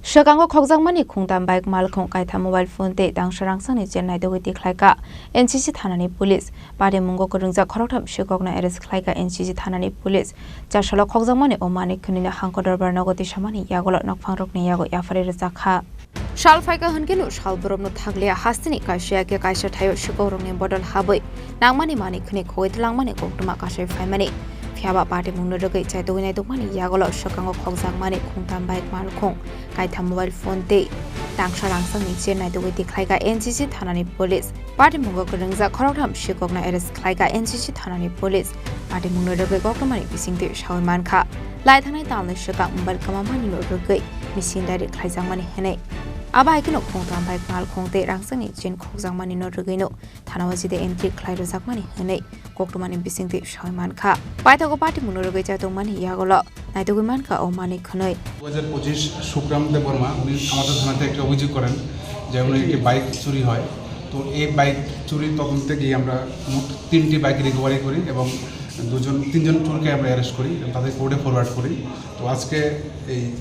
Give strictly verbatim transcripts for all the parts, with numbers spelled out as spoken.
Swkango khokjakmani khungtam bike, malkhung kaitham, mobile phone tei tangsa rangchakni chain naitugwi tikhlaikha N C C thanani police. Patimungo kwrwngjak khoroktham sikokno arrest khlaikha N C C thanani police. Chasalo khokjakmani o manwi khwnwino hangko dorbar nogo tisamani yagulo nokphangrokni yago yapharwi rwjakha. Sal phaikha hwnkhe no sal borokno thakliya hasteni kaisa ya khe kaisa thaio sikokrokni bodol habwi nangmani manwi khwnwi khogwi twlangmani koktwma kasai phaimani. Phiyaba patimungno rwgwi chaitugwi naitukmani yagulo swkango khokjakmani khungtam bike, malkhung kaitham, mobile phone tei tangsa rangchakni chain naitugwi tikhlaikha N C C thanani police. Patimungo kwrwngjak khoroktham sikokno arrest khlaikha N C C thanani police. Patimungno rwgwi koktwmani bisingtwi sawi mankha. Lai thangnai talni swkang mobile kwmamanino rwgwi missing diary khlaijakmani hwnwi. Abo hai kheno khungtam bike, malkhung tei rangchakni chain khokjakmanino rwgwino thanao jide entry khlai rwjakmani hwnwi koktwmani bisingtwi sawi mankha. Paithago patimungno rwgwi chaitokmani yagulo naitugwi mankha o manwi khwnwi. দু হাজার পঁচিশ সুগ্রাম দেববর্মা, উনি আমাদের থানাতে একটা অভিযোগ করেন যে উনি একটি বাইক চুরি হয়। তো এই বাইক চুরির তদন্তে গিয়ে আমরা মোট তিনটি বাইক রিকভারি করি এবং দুজন, তিনজন চোরকে আমরা অ্যারেস্ট করি এবং তাদের কোর্টে ফরওয়ার্ড করি। তো আজকে এই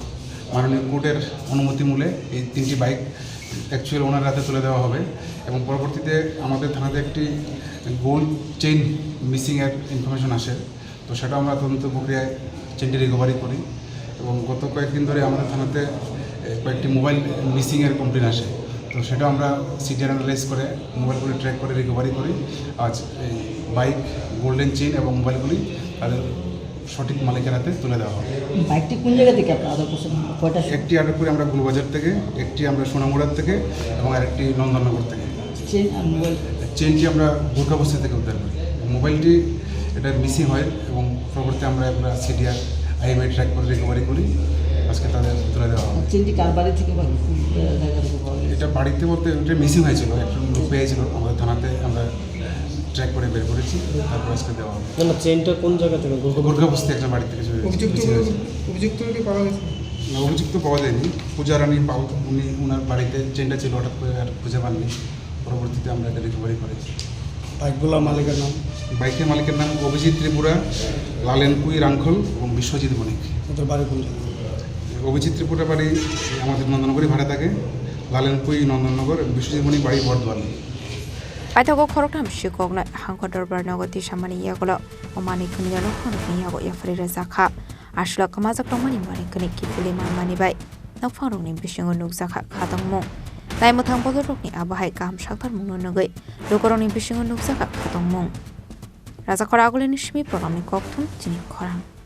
মাননীয় কোর্টের অনুমতি মূলে এই তিনটি বাইক অ্যাকচুয়াল ওনার হাতে তুলে দেওয়া হবে এবং পরবর্তীতে আমাদের থানাতে একটি গোল্ড চেইন মিসিংয়ের ইনফরমেশন আসে। তো সেটা আমরা তদন্ত প্রক্রিয়ায় চেইনটি রিকভারি করি এবং গত কয়েকদিন ধরে আমাদের থানাতে, এ, কয়েকটি মোবাইল মিসিংয়ের কমপ্লেন আসে। তো সেটা আমরা সিডিআর অ্যানালাইজ করে মোবাইলগুলি ট্র্যাক করে রিকভারি করি। আজ এই বাইক, গোল্ডেন চেইন এবং মোবাইলগুলি তাদের সঠিক মালিকের হাতে তুলে দেওয়া হবে। বাইকটি কোন জায়গা থেকে আপনারা আটক করছেন? কয়টা? একটি আটক করি আমরা গুলবাজার থেকে, একটি আমরা সোনামুড়ার থেকে এবং আরেকটি নন্দননগর থেকে। চেইন আর মোবাইল? চেইনটি আমরা গোর্খাবস্তি থেকে উদ্ধার করি। মোবাইলটি এটা মিসিং হয় এবং পরবর্তী আমরা এগুলো সিডিআর, আইএমআই ট্র্যাক করে রিকভারি করি। আজকে তাদের তুলে দেওয়া হবে। চেইনটি কার বাড়ি থেকে বা কোন জায়গা থেকে পাওয়া গেছে? এটা বাড়িতে বলতে ওটা মিসিং হয়েছিল, একজন লোক পেয়েছিল, আমাদের থানাতে আমরা ট্র্যাক করে বের করেছি, তারপর আজকে দেওয়া হবে। না, না, চেইনটা কোন জায়গা থেকে? গোর্খা- গোর্খাবস্তি একটা বাড়ি থেকে চুরি হয়েছে। অভিযুক্ত মিসিং হয়েছে। অভিযুক্তকে পাওয়া গেছে? না, অভিযুক্ত পাওয়া যায়নি। পূজা রানী পাল, উনি, ওনার বাড়িতে চেইনটা ছিল, হঠাৎ করে আর খুঁজে পাননি। পরবর্তীতে আমরা এটা রিকভারি করেছি। বাইকগুলোর মালিকের নাম? বাইকের মালিকের নাম অভিজিৎ ত্রিপুরা, লালেনকুই রাংখল এবং বিশ্বজিৎ বণিক। ওদের বাড়ি কোন জায়গায়? অভিজিৎ ত্রিপুরা বাড়ি আমাদের নন্দনগরে ভাড়া থাকে, লালেনকুই নন্দননগর, বিশ্বজিৎ বণিক বাড়ি Bordowali. Paithago khoroktham sikokno hangko dorbar nogo tisamani yagulo o manwi khwnwino nokphangrokni yago yapharwi rwjakha. Aswlao kwmajak tongmani manwi khwnwi kiphilwi manmani bai nokphangrokni bisingo nukjakha khatongmung. Naimwthang bodolrokni abo hai kaham saktarmungno nugwi lukurokni bisingo nukjakha khatongmung. Rajakhor Agulini simi programni kokthum chini khorang.